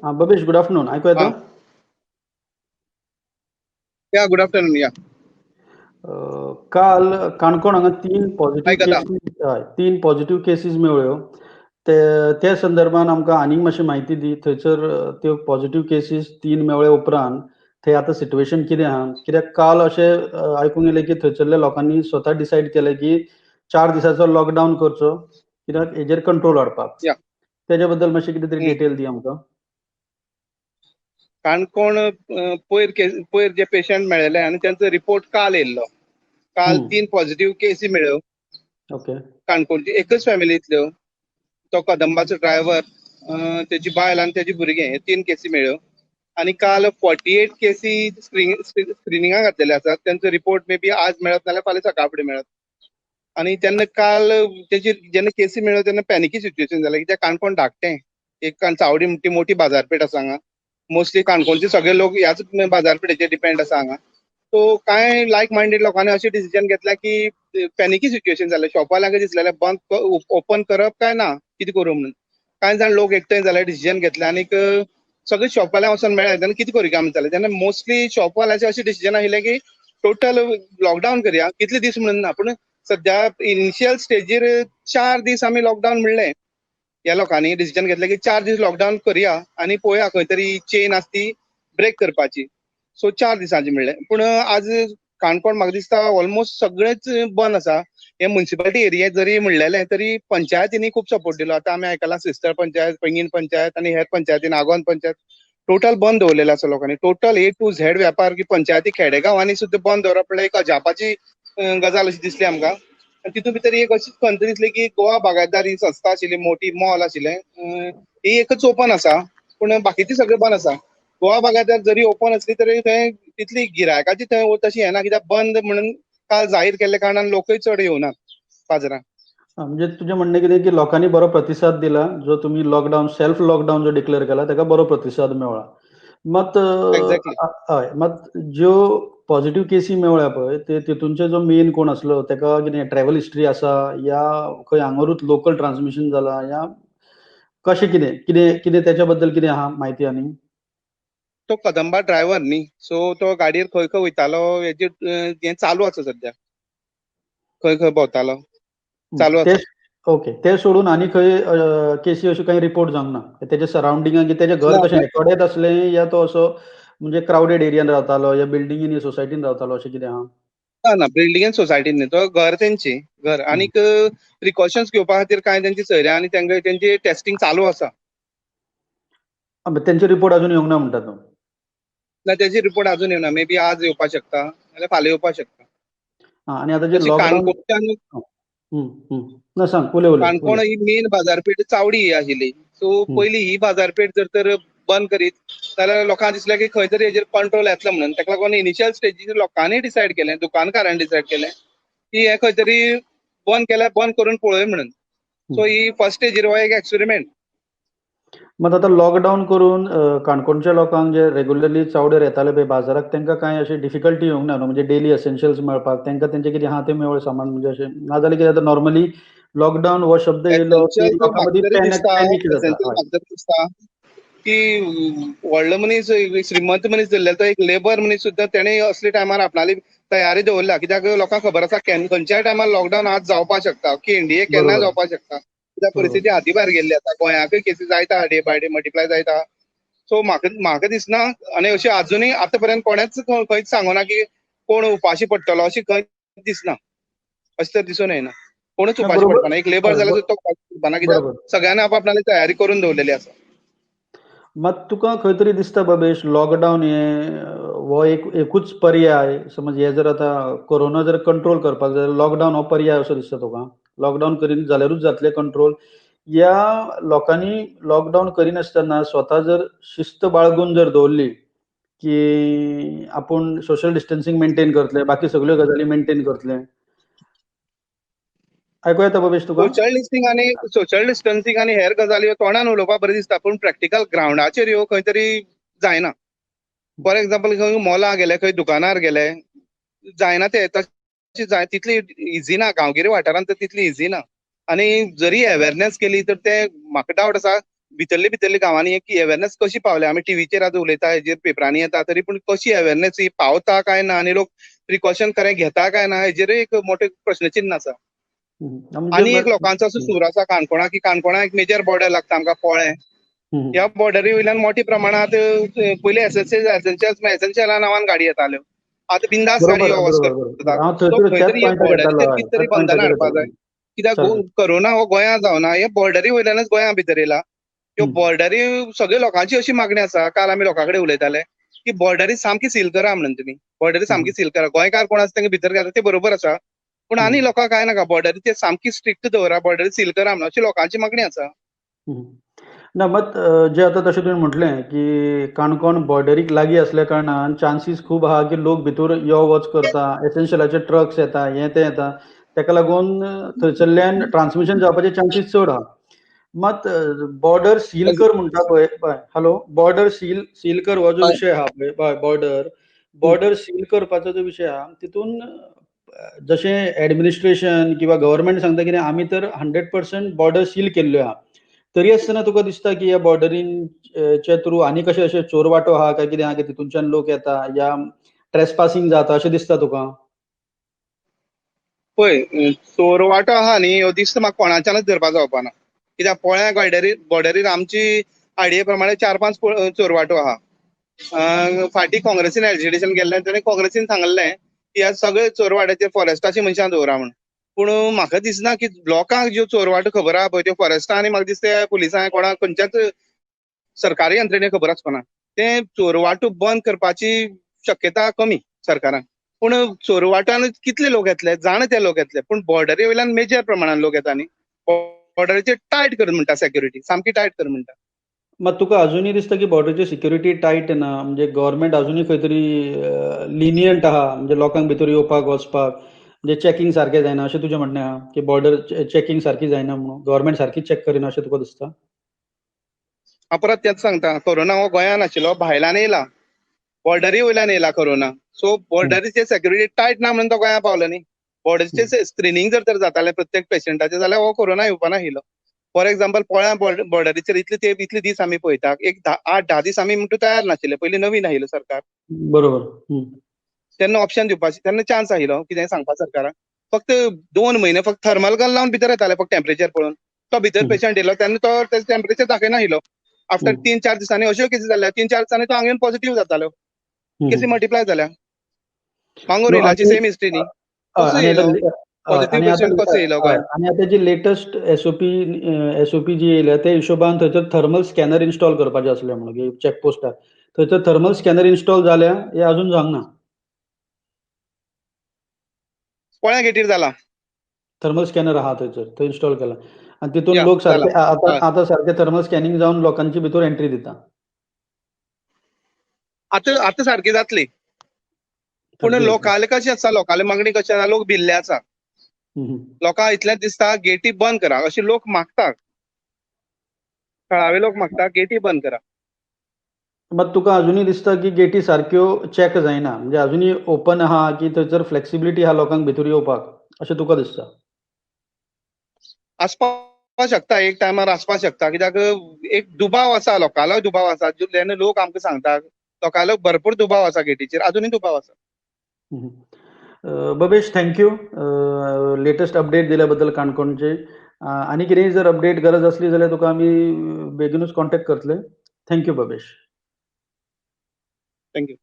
हा Babesh, good afternoon. आयकू येता? या, गुड आफ्टरनून या. काल काणकोण हांगा तीन पॉझिटिव्ह आयकता. केसीस, हय, तीन पॉझिटिव्ह केसीस मेळ्ळ्यो. ते त्या संदर्भात आमकां आनीक मातशी म्हायती दी. थंयसर त्यो पॉझिटिव्ह केसीस तीन मेळ्ळे उपरांत थंय आतां सिट्युएशन कितें आहा? कित्याक काल अशें आयकूंक येयलें की थंयसरल्या लोकांनी स्वता डिसायड केलें की 4 दिसाचो लॉकडावन करचो, कित्याक हेजेर कंट्रोल हाडपाक. तेज्या बद्दल मातशें कितें तरी डिटेल दी आमकां. काणकोण पयर जे पेशंट मेळ्ळेले आनी तांचो रिपोर्ट काल येयल्लो. काल तीन पॉझिटिव्ह केसी मेळ्ळ्यो. काणकोणची एकच फॅमिलींतल्यो. तो कदंबाचो ड्रायव्हर, तेजी बायल आनी तेजी भुरगें, हे तीन केसी मेळ्ळ्यो. आनी काल 48 केसी स्क्रिनिंगाक घातलेले आसात. तेंचो रिपोर्ट मे बी आज मेळत नाल्यार फाल्यां सकाळ फुडें मेळत. आनी तेन्ना काल तेजी जेन्ना केसी मेळ्ळ्यो तेन्ना पॅनिकी सिच्युएशन जालें, कित्याक काणकोण धाकटें एक चावडी म्हणटी मोठी बाजारपेठ आसा हांगा. मोस्टली काणकोणचे सगळे लोक ह्याच बाजारपेठेचेर डिपेंड आसा हांगा. सो कांय लायक मायंडेड लोकांनी अशें डिसिजन घेतलें की पॅनिकी सिच्युएशन जालें. शॉपवाल्यांक दिसलेलें बंद ओपन करप काय ना, कितें करूं म्हणून. कांय जाण लोक एकठांय जाले, डिसिजन घेतलें आनीक सगळे शॉपवाल्यांक वचोन मेळ्ळे तेन्ना कितें करूया आमी जालें तेन्ना मोस्टली शॉपवाल्याचें अशें डिसिजन आशिल्लें की टोटल लॉकडावन करया, कितले दीस म्हणून ना, पूण सद्या इनिशियल स्टेजीर 4 दीस आमी लॉकडावन म्हणलें. ह्या लोकांनी डिसिजन घेतलें की 4 दीस लॉकडावन करया आनी पळोवया खंय तरी चेन आसा ती ब्रेक करपाची. सो 4 दिसांची म्हणलें, पूण आज काणकोण म्हाका दिसता ऑलमोस्ट सगळेच बंद आसा. हे मुन्सिपालिटी एरिया जरी म्हणलेलें तरी पंचायतींनी खूब सपोर्ट दिलो. आतां आमी आयकलां, श्रीस्थळ पंचायत, पैंगीण पंचायत आनी हेर पंचायतीन, आगोंद पंचायत टोटल बंद दवरलेले आसा लोकांनी. टोटल ए टू झेड व्यापार की पंचायती खेडेगांवांनी सुद्दां बंद दवरप म्हणल्यार एक अजापाची गजाल अशी दिसली आमकां. आनी तितून भितर एक अशीच खंत दिसली की गोवा बागायतदार ही संस्था आशिल्ली, मोठी मॉल आशिल्लें, ही एकच ओपन आसा, पूण बाकीचे सगळे बंद आसा. गोवा बागायतदार जरी ओपन आसली तरी थंय तितली गिरायकाची थंय तशी येना, कित्याक बंद म्हणून काल जाहीर केल्ल्या कारणान लोकय चड येवनात बाजारात. म्हणजे तुजें म्हणणें कितें की लोकांनी बरो प्रतिसाद दिला, जो तुमी लॉकडावन, सेल्फ लॉकडावन जो डिक्लेअर केला ताका बरो प्रतिसाद मेळ्ळा. मात हय, मात ज्यो पॉझिटिव्ह केसी मेळ्ळ्या पळय, ते तितूनचे जो मेन कोण आसलो ताका कितें ट्रॅवल हिस्ट्री आसा या खंय हांगारूच लोकल ट्रान्समिशन जाला या कशें कितें कितें कितें तेच्या बद्दल कितें आहा म्हायती आनी? तो कदंबा ड्रायव्हर न्ही, सो तो गाडयेर खंय खंय वयतालो हेजे हें चालू आसा सद्या. खंय खंय भोंवतालो चालू आसा. ओके, ते सोडून आनी खंय केसी अश्यो काही रिपोर्ट जावंक ना तेच्या सरावंडिंगान की तेजें घर कशें एकोडेत आसलें या तो असो म्हणजे क्रावडेड एरियान रावतालो या बिल्डिंगेन या सोसायटीन रावतालो, अशें कितें आहा? ना ना, बिल्डिंगेन सोसायटीन न्ही, तो घर तेंची घर. आनीक प्रिकॉशन्स घेवपा खातीर कांय तेंची सोयऱ्या आनी तांकां तेंची टेस्टिंग चालू आसा. तेंचे रिपोर्ट अजून येवंक ना म्हणटा तूं? ना, तेजी रिपोर्ट अजून येवना. मे बी आज येवपाक शकता नाल्यार फाल्यां येवपाक शकता. आनी आतां जे लॉकडावन ना, सांग, उलय उलय. काणकोण ही मेन बाजारपेठ चावडी ही आशिल्ली. सो पयली ही बाजारपेठ जर तर बंद करीत जाल्यार लोकांक दिसलें की खंय तरी हेजेर कंट्रोल येतलो म्हणून. ताका लागून इनिशियल स्टेजीर लोकांनी डिसायड केलें, दुकानकारांनी डिसायड केलें की हें खंय तरी बंद केल्यार बंद करून पळोवया म्हणून. सो ही फर्स्ट स्टेजीर हो एक एक्सपेरिमेंट. मात आतां लॉकडावन करून काणकोणच्या लोकांक जे रेग्युलरली चावडेर येताले पळय बाजाराक, तांकां कांय अशें डिफिकल्टी येवंक ना न्हू? म्हणजे डेली एसेन्शियल्स मेळपाक तांकां तेंचें कितें आहा तें मेळ्ळें सामान? म्हणजे अशें नाजाल्यार कितें जाता, नॉर्मली लॉकडावन हो शब्द येयलो की लोकां मदीं पॅनीक जाता. दिसता की व्हडलो मनीस, श्रीमंत मनीस धरलेलो तो एक लेबर मनीस सुद्दां तेणे असले टायमार आपणाली तयारी दवरल्या, कित्याक लोकांक खबर आसा खंयच्याय टायमार लॉकडावन आज जावपाक शकता की इंडियेक केन्ना जावपाक शकता, कित्याक परिस्थिती हाती भायर गेल्ली आसा. गोंयाकय केसी जायता, डे बाय डे मल्टिप्लाय जायता. सो म्हाका दिसना आनी अशें अजुनूय आतां पर्यंत कोणेच खंयच सांगूना की कोण उपाशी पडटलो, अशें खंय दिसना, अशें तर दिसून येना. कोणूच उपाशी पडपाना. एक लेबर जाल्यार तो उपाशी पडपाना, कित्याक सगळ्यांनी आप आपणाली तयारी करून दवरलेली आसा. मात तुका खंय तरी दिसता बाबेश, लॉकडावन हे हो एक एकूच पर्याय, समज हे जर आतां कोरोना जर कंट्रोल करपाक जाय, लॉकडावन हो पर्याय असो दिसता तुका? लॉकडावन करीन जाल्यारूच जातलें कंट्रोल, या लोकांनी लॉकडावन करिनासतना स्वता जर शिस्त बाळगून जर दवरली की आपूण सोशल डिस्टन्सिंग मेंटेन करतले, बाकी सगळ्यो गजाली मेंटेन करतले? आयकू येता बाबेश तुका? सोशल डिस्टन्सिंग आनी हेर गजाली तोंडान उलोवपाक बरें दिसता, पूण प्रॅक्टिकल ग्रावंडाचेर ह्यो खंय तरी जायना. फॉर एग्जाम्पल, खंय मॉला गेले, खंय दुकानार गेले, जायना ते तशें जाय तितली इजी ना. गांवगिऱ्या वाठारांत तर तितली इजी ना. आनी जरी अवेरनेस केली तर ते म्हाका डावट आसा. भितरले भितरले गांवांनी एक अवेरनेस कशी पावल्या, आमी टिवीचेर आज उलयता, हेजेर पेपरांनी येता, तरी पूण कशी अवेरनेस ही पावता काय ना आनी लोक प्रिकॉशन खरें घेता काय ना हेजेर एक मोठे प्रश्नचिन्ह आसा. आनी एक लोकांचो असो सूर आसा काणकोणा की काणकोणा एक मेजर बॉर्डर लागता आमकां पोळें, ह्या बॉर्डरी वयल्यान मोठ्या प्रमाणात पयलीं एसेन्शियला नांवान गाडी येताल्यो, आतां बिंदास गाडी वच करता. खंय तरी बॉर्डरीचेर कितें तरी बंधनां हाडपाक जाय, कित्याक कोरोना हो गोंयांत जावना, हे बॉर्डरी वयल्यानच गोंया भितर येयला. ह्यो बॉर्डरी सगळे लोकांची अशी मागणी आसा, काल आमी लोकां कडेन उलयताले की बॉर्डरी सामकी सील करा म्हणून, तुमी बॉर्डरी सामकी सील करा. गोंयकार कोण आसा तांकां भितर घालता ते बरोबर आसा, पूण आनी लोकांक काय नाका, बॉर्डरी सामकी स्ट्रिक्ट दवरा, बॉर्डरी सील करा म्हणून अशी लोकांची मागणी आसा. ना मात जे आतां तशें तुवें म्हटलें की काणकोण बॉर्डरीक लागीं असल्या कारणान चान्सीस खूब आहा की लोक भितर यो वच करता, एसेन्शियलाचे ट्रक्स येता, हें तें येता, ताका लागून थंयसरल्यान ट्रान्समिशन जावपाचे चान्सीस चड आहा. मात बॉर्डर सील कर म्हणटा पळय, हॅलो, बॉर्डर सील कर हो जो विशय आहा पळय, बॉर्डर सील करपाचो जो विशय आहा तितून जशें एडमिनिस्ट्रेशन किंवा गव्हर्मेंट सांगता कितें आमी तर 100% बॉर्डर सील केल्ल्यो आहा, तरी आसतना तुका दिसता की ह्या बॉर्डरींचे थ्रू आनी कशें अशें चोरवाटो आहा काय कितें आहा की तितूनच्यान लोक येता या ट्रेसपासिंग जाता अशें दिसता तुका? पळय चोरवाटो आहा न्ही हो दिसता म्हाका कोणाच्यानच धरपा जावपा ना, कित्याक पोळ्या बॉर्डरीर आमची आयडिये प्रमाणे 4-5 चोरवाटो आहा. फाटीं काँग्रेसीन एजिटेशन केल्लें तेणें काँग्रेसीन सांगल्लें की ह्या सगळे चोरवाट्याचेर फॉरेस्टाची मनशां दवरा म्हूण, पूण म्हाका दिसना की लोकांक ज्यो चोरवाटो खबर आहा पळय त्यो फॉरेस्टा आनी म्हाका दिसता पुलिसांक कोणाक खंयच्याच सरकारी यंत्रणेक खबर आसपाना. तें चोरवाटो बंद करपाची शक्यता कमी सरकारान, पूण चोरवाटान कितले लोक येतले जाणा ते लोक येतले, पूण बॉर्डरी वयल्यान मेजर प्रमाणान लोक येता न्ही, बॉर्डरीचेर टायट कर म्हणटा, सेक्युरिटी सामकी टायट कर म्हणटा. मात तुका अजुनूय दिसता की बॉर्डरीची सिक्युरिटी टायट ना, म्हणजे गव्हर्मेंट अजुनूय खंय तरी लिनियंट आहा, म्हणजे लोकांक भितर येवपाक वचपाक म्हणजे चॅकिंग सारकें जायना अशें तुजें म्हणणें आहा की बॉर्डर चॅकिंग सारकी जायना म्हणून गव्हर्मेंट सारकी चॅक करिना अशें तुका दिसता? हांव परत तेंच सांगता, कोरोना हो गोंयांत आशिल्लो, भायल्यान येयला, बॉर्डरी वयल्यान येयला कोरोना, सो बॉर्डरीचे सेक्युरिटी टायट ना म्हणून तो गोंयांत पावलो न्ही. बॉर्डरीचे स्क्रिनींग जर तर जातालें प्रत्येक पेशंटाचें जाल्यार हो कोरोना येवपा नाशिल्लो. फॉर एग्जाम्पल पोळ्या बॉर्डरीचेर इतले इतले दीस आमी पळयता, एक 8-10 दीस आमी म्हणटा तयार नाशिल्ले, पयलीं नवीन आयिल्लो सरकार, बरोबर, तेन्ना ऑप्शन दिवपाचें, तेन्ना चान्स आयिल्लो कितें सांगपा सरकाराक, फक्त 2 म्हयने फक्त थर्मल गन लावन भितर येताले, फक्त टेम्परेचर पळोवन तो भितर पेशंट येयलो तेन्ना तो तेजें टेम्परेचर दाखयनाशिल्लो. आफ्टर 3-4 दिसांनी अश्यो केसी जाल्यो, 3-4 दिसांनी तो हांगा पॉझिटिव्ह जातालो, केसी मल्टिप्लाय जाल्या. मांगोर हिलाची सेम हिस्ट्री न्ही, आनी आतां जी लेटस्ट एसओपी जी येयल्या त्या हिशोबान थंयसर थर्मल स्कॅनर इन्स्टॉल करपाचे आसले म्हणून चॅक पोस्टार, थंयसर थर्मल स्कॅनर इन्स्टॉल जाल्या हे अजून जावंक ना. पोळ्या गेटीर जाला थर्मल स्कॅनर आहा थंयसर, थंय इन्स्टॉल केला आनी तितून लोक सारके आतां आतां सारके थर्मल स्कॅनिंग जावन लोकांची भितर एंट्री दिता. आतां आतां सारकी जातली, पूण लोकांले कशें आसा, लोकांले मागणी कशी आसा, लोक भिल्ले आसा, लोकांक इतलेंच दिसता गेटी बंद करा अशें लोक मागता, थळावे लोक मागता गेटी बंद करा. मात तुका अजुनूय दिसता की गेटी सारक्यो चॅक जायना, म्हणजे अजुनूय ओपन आहा की थंयसर फ्लेक्सिबिलिटी आहा लोकांक भितर येवपाक अशें तुका दिसता? आसपाक शकता, एक टायमार आसपाक शकता, कित्याक एक दुबाव आसा, लोकांलो दुबाव आसा, जेन्ना लोक आमकां सांगता लोकांलो भरपूर दुबाव आसा गेटीचेर, अजुनूय दुबाव आसा. Babesh, thank you latest update दिल्या बद्दल काणकोणचे. आनी कितेंय जर अपडेट गरज आसली जाल्यार तुका आमी बेगीनूच कॉन्टेक्ट करतले. Thank you Babesh. Thank you.